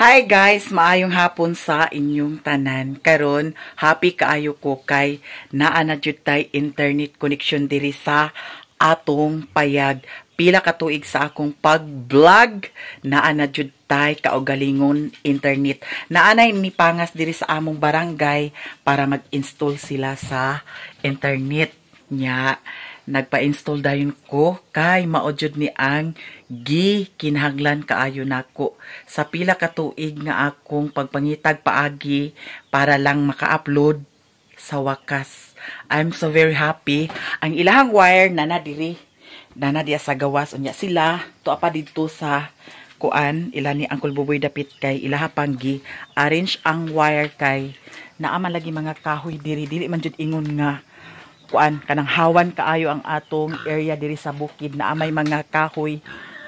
Hi guys, maayong hapon sa inyong tanan. Karon, happy kaayo ko kay naa na jud tay internet connection diri sa atong payag. Pila ka tuig sa akong pag-vlog, naa na jud tay kaugalingon internet. Naa na ni pangas diri sa among barangay para mag-install sila sa internet nya. Nagpa-install dayon ko kay mao jud ni ang gi kinahanglan kaayo nako sa pila ka tuig nga akong pagpangitag paagi para lang maka-upload. Sa wakas, I'm so very happy. Ang ilahang wire nana diri, nana diya sa gawas. Unya sila tuwa pa didto sa kuan, ila ni Uncle Buboy dapit, kay ilaha pang gi arrange ang wire kay naa man lagi mga kahoy diri. Dili man jud ingon nga kuan, kanang hawan kaayo ang atong area diri sa bukid na may mga kahoy.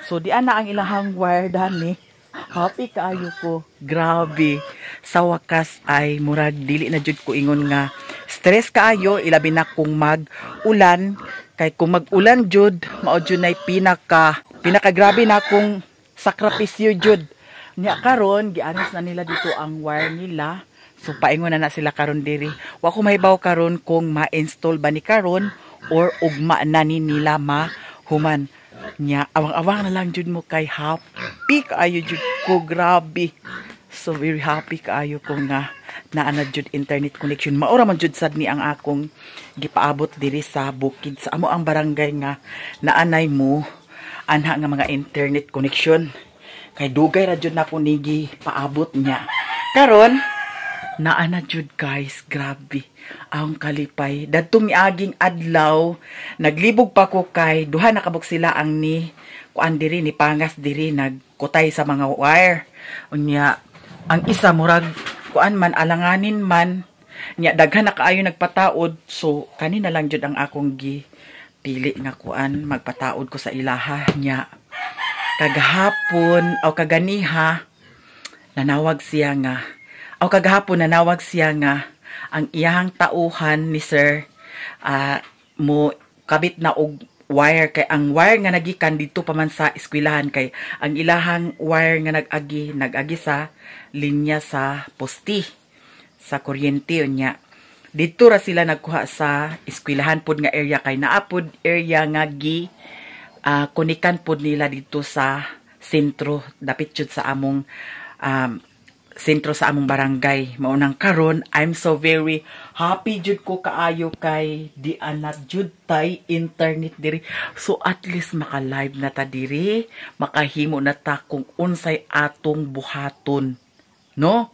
So di ana ang ilahang wire dani. Happy kaayo ko, grabe. Sa wakas ay murag dili na jud ko ingon nga stress kaayo, ilabi na kung mag ulan, kay kung mag-ulan jud, mao jud nay pinaka pinaka grabe na kung sakripisyo jud nya. Karon gianos na nila dito ang wire nila. So paingon na na sila karon diri. Wa ko mahibaw karon kung ma-install ba ni karon or ugma na ni nila mahuman. Nya awang-awang na lang jud mo kay happy kaayo jud ko, grabe. So very happy kaayo ko nga naa na jud internet connection. Maura man jud sad ni ang akong gipaabot diri sa bukid sa amo ang barangay nga naanay mo anha nga mga internet connection. Kay dugay ra jud nako nigi paabot niya. Karon naa na jud guys, grabe ang kalipay. Dadtong miaging adlaw, naglibog pa ko kay duha na kabuk sila ang ni kuan diri, ni pangas diri, nagkutay sa mga wire. Unya ang isa murag kuan man, alanganin man nya, daghan na kaayo nagpataod. So kanina lang jud ang akong gi pili nga kuan, magpataod ko sa ilaha nya. Kagahapon o kaganiha nanawag siya nga, o kagahapon nanawag siya nga ang iyahang tauhan ni sir mo kabit na og wire, kay ang wire nga nagikan dito pa man sa eskwelahan, kay ang ilahang wire nga nag-agi, nag-agi sa linya sa poste sa kuryente. Unya didto ra sila nagkuha sa eskwelahan pod nga area, kay naa pod area nga gi kunikan pod nila dito sa sentro, dapit jud sa among sentro sa among barangay. Maunang karon I'm so very happy jud ko kaayo kay di ana jud tay internet diri. So at least maka-live na ta diri, makahimo na ta kung unsay atong buhaton, no?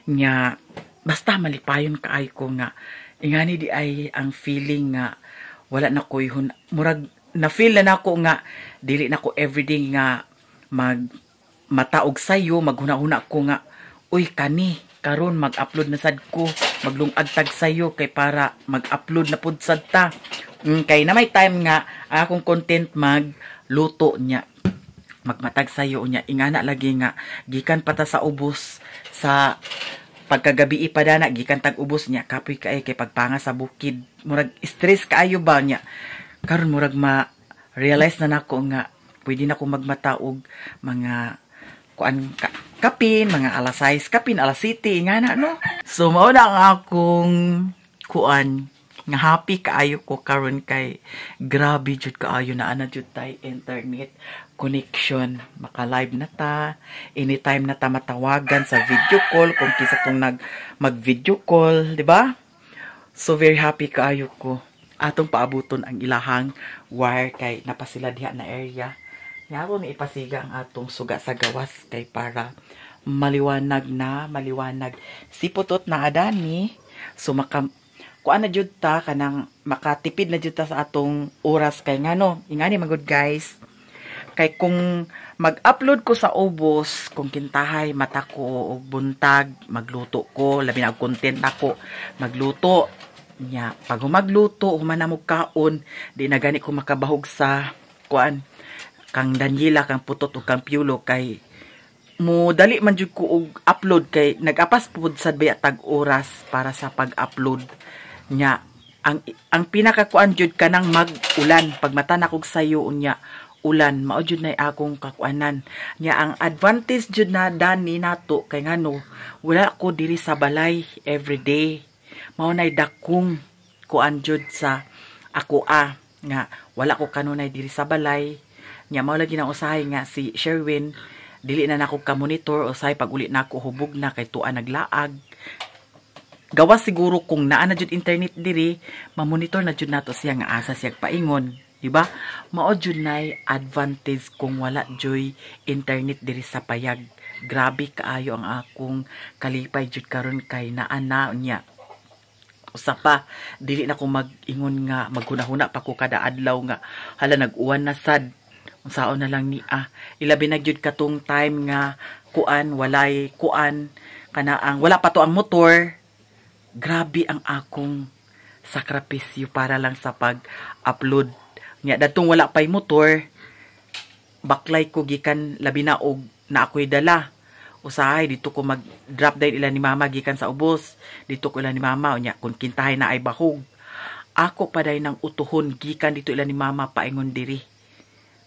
Nya basta malipayon kaayo ko nga ingani di ay ang feeling nga wala na ko'y murag na feel na nako nga dili na ko everyday nga mag mataog sayo, maghuna-huna ko nga, "Uy, kani karon mag-upload na sad ko, maglungag tag sayo kay para mag-upload na pud sad ta." Kay na may time nga ang akong content magluto niya, magmatag sayo niya, ingana lagi nga gikan pa ta sa ubos sa pagkagabi pa dana, gikan tag ubos niya, kapoy kay kay pagpanga sa bukid, murag stress kaayo ba niya. Karon murag ma realize na nako nga pwede na ko magmataog mga kuan ka, kapin mga alas 6, kapin alas 7 nga na, no? So mao na ang akong kuan nga happy kaayo ko karon kay grabe jud kaayo na ana jud tay internet connection. Maka-live na ta anytime na ta, matawagan sa video call kung kinsa tong nag mag video call, di ba? So very happy kaayo ko. Atong paabuton ang ilahang wire kay napasila diha na area. Yabo ni ipasiga ang atong suga sa gawas kay para maliwanag na, maliwanag. Si Putot na adani, so maka kuan na jud ta, kanang makatipid na jud ta sa atong oras kay ngano, ingani magud guys. Kay kung mag-upload ko sa ubos, kung kintahay mata ko og buntag, magluto ko, labi na og content ako, magluto. Nya, pag humagluto, human na mo kaon, di na gani ko makabahog sa kuan kang Daniela, kang Putot ug kang Piulo, kay mo dali man jud ko og upload kay nag-apas pud sad baya tag oras para sa pag-upload nya. Ang pinakakuan jud kanang mag-ulan, pag mata na kog sayo unya ulan. Mao jud nay akong kakuanan nya. Ang advantage jud na dani nato kay ngano wala ko diri sa balay everyday. Mao nay dakong kuan jud sa ako a nga wala ko kanunay diri sa balay nya. Mao lagi na usahay nga si Sherwin dili na nako ka monitor. Usahay pag uli nako, hubog na kay tuwa naglaag. Gawas siguro kung naa na jud internet diri, mamonitor na jud nato siya nga asa siya paingon, di ba? Mao jud nay advantage kung wala joy internet diri sa payag. Grabe kaayo ang akong kalipay jud karon kay naa na niya. Usa pa, dili na ko mag-ingon nga maghuna-huna pa ko kada adlaw nga, "Hala, nag-uwan na sad, unsaon na lang ni ah?" Ilabi na gyud katong time nga kuan, walay kuan, kana ang wala pa to ang motor. Grabe ang akong sakripisyo para lang sa pag-upload nya. Datong wala pay motor, baklay ko gikan labi na og na ako'y dala. Usahay dito ko mag drop din ila ni mama gikan sa ubos dito ko ila ni mama. Unya kung kintahay na ay bahog, ako pa day ng utuhon gikan dito ila ni mama paingon diri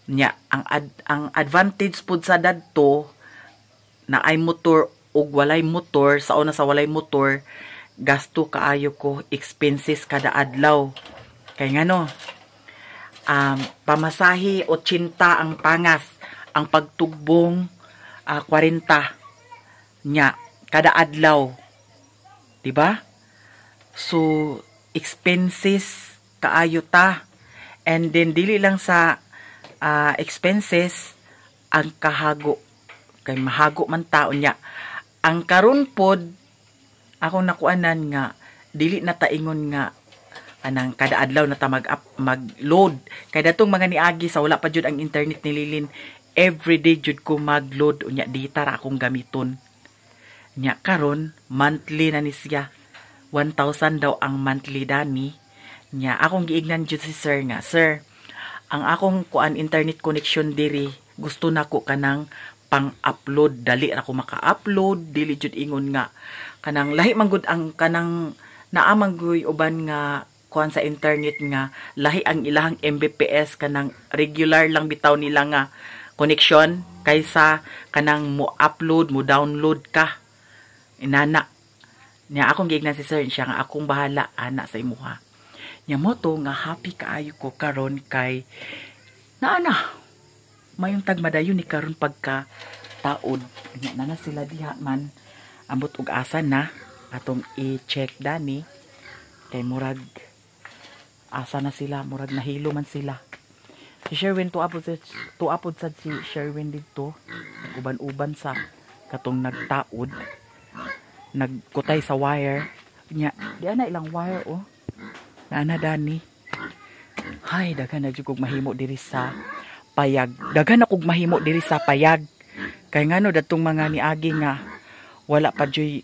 nya. Ang advantage pud sa dadto na ay motor ug walay motor, sa una sa walay motor, gasto kaayo ko, expenses kada adlaw kay ngano pamasahe 80 ang pangas, ang pagtugbong 40 nya kada adlaw, di ba? So expenses kaayo ta. And then dili lang sa expenses, ang kahago kay mahago man tao nya. Ang karon pod akong nakuanan nga dili na taingon nga anang kada adlaw na ta mag up, mag-load. Kay datong mga niagi sa wala pa jud ang internet ni Lilin, everyday jud ko mag-load. Unya data ra akong gamiton nya. Karon monthly na ni siya, 1,000 daw ang monthly dani nya. Akong giignan jud si sir nga, "Sir, ang akong kuan, internet connection diri, gusto nako kanang pang-upload, dali ra ko maka-upload." Dili jud ingon nga kanang lahi man gud ang kanang naa man guy uban nga kuan sa internet nga lahi ang ilahang Mbps, kanang regular lang bitaw nila nga connection kaysa kanang mo upload, mo download ka inana niya. Akong giignan si sir, siya nga, "Akong bahala ana sa imuha." Nya mo to nga happy kaayo ko karon kay naa na. Mayong tagmadayon ni karon pagka taod nya na, na sila diha man. Ambot og asa na, atong i-check dani kay murag asa na sila, murag nahilo man sila. Si Sherwin tuapod sad si Sherwin didto, uban-uban sa katong nagtaod, nagkutay sa wire nya. Di ana ilang wire, oh, naa na dani. Hay, daghan na jud kog mahimo diri sa payag. Daghan na kog mahimo diri sa payag kay ngano datong mga niagi nga wala pa juy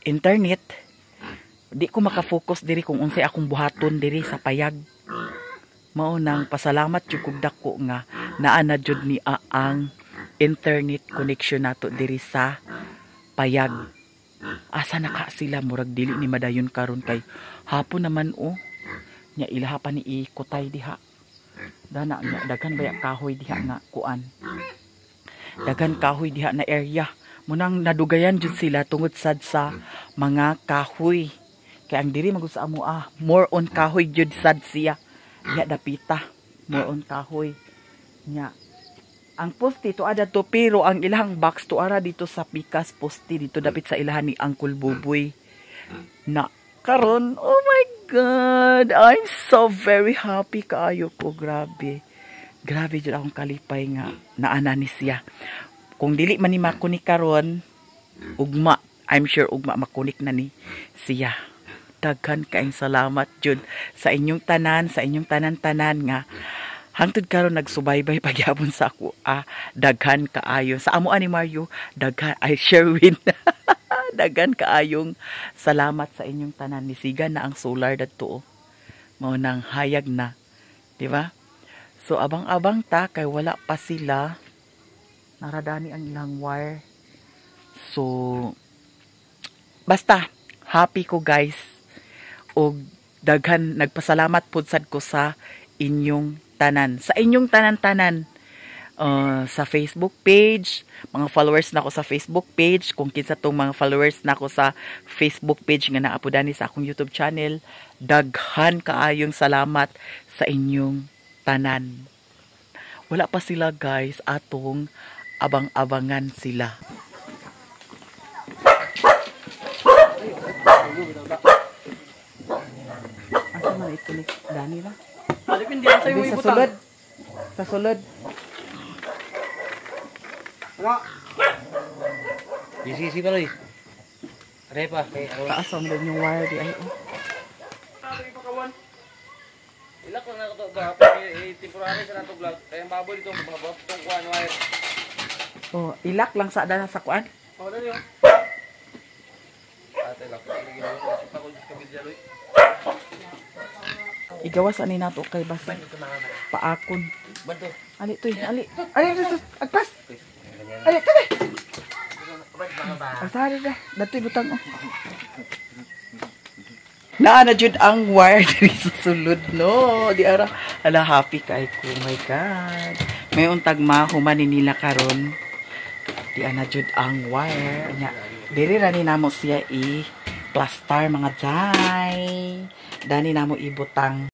internet, di ko makafocus diri kung unsay akong buhaton diri sa payag. Mao nang pasalamat jud kog dako nga naa na jud ni ang internet connection nato diri sa payag. Asa na ka sila? Murag dili ni madayon karon kay hapon naman, oh. Nya ilaha pa ni ikutay diha dana nya. Daghan baya kahoy diha nga kuan, daghan kahoy diha na area. Munang nadugayan jud sila tungod sad sa mga kahoy kay ang diri magud sa amo ah, more on kahoy jud sad siya diha dapita, more on kahoy nya. Ang poste to ada to, pero ang ilang box to ara dito sa pikas poste dito dapit sa ilahan ni Uncle Buboy na. Karon, oh my God, I'm so very happy kaayo ko. Grabe, grabe jud akong kalipay nga naana ni siya. Kung dili man ni makunik karon, ugma, I'm sure ugma makunik na ni siya. Daghan kaayong salamat jud sa inyong tanan, sa inyong tanan-tanan nga hangtod karon nagsubaybay pagyapon sa ako ah. Daghan kaayo sa amo ani Mario, daghan ay Sherwin, daghan kaayong salamat sa inyong tanan. Nisiga na ang solar dadto, oh. Mao nang hayag na, di ba? So abang-abang ta kay wala pa sila. Naradani ang ilang wire. So basta happy ko, guys, og daghan nagpasalamat pud sad ko sa inyong tanan, sa inyong tanan-tanan. Sa Facebook page, mga followers nako sa Facebook page, kung kinsa tong mga followers nako sa Facebook page nga naa pod ani sa akong YouTube channel, daghan kaayong salamat sa inyong tanan. Wala pa sila, guys, atong abang-abangan sila. Asa man i-connect, Dani ra? Depende lang sa'yo Sa ibutang. sulod. Sa sulod. Wala. Isi pa loy. Repa kay aron. Taas ang din yung wire di ay. Oh. Ilak lang na to ba? Eh, temporary sa nato vlog. Kaya ang baboy dito, mababab tong kuan wire. Oh, ilak lang sa dana sa kuan. Oh, dali oh. Ate lak. Lagi na ko pa ko sa loy. Igawas ani nato kay basta paakon. Banto. Ali to, ali. Ali to, agpas. Ali kade. Asari ra, datoy butang oh. Naa na jud ang wire diri sa sulod, no. Di ara ala, happy kay ko. My God. May untag mahuman ni nila karon. Di ana jud ang wire. Nya diri ra ni namo siya i plaster, mga jay. Dani namo ibutang.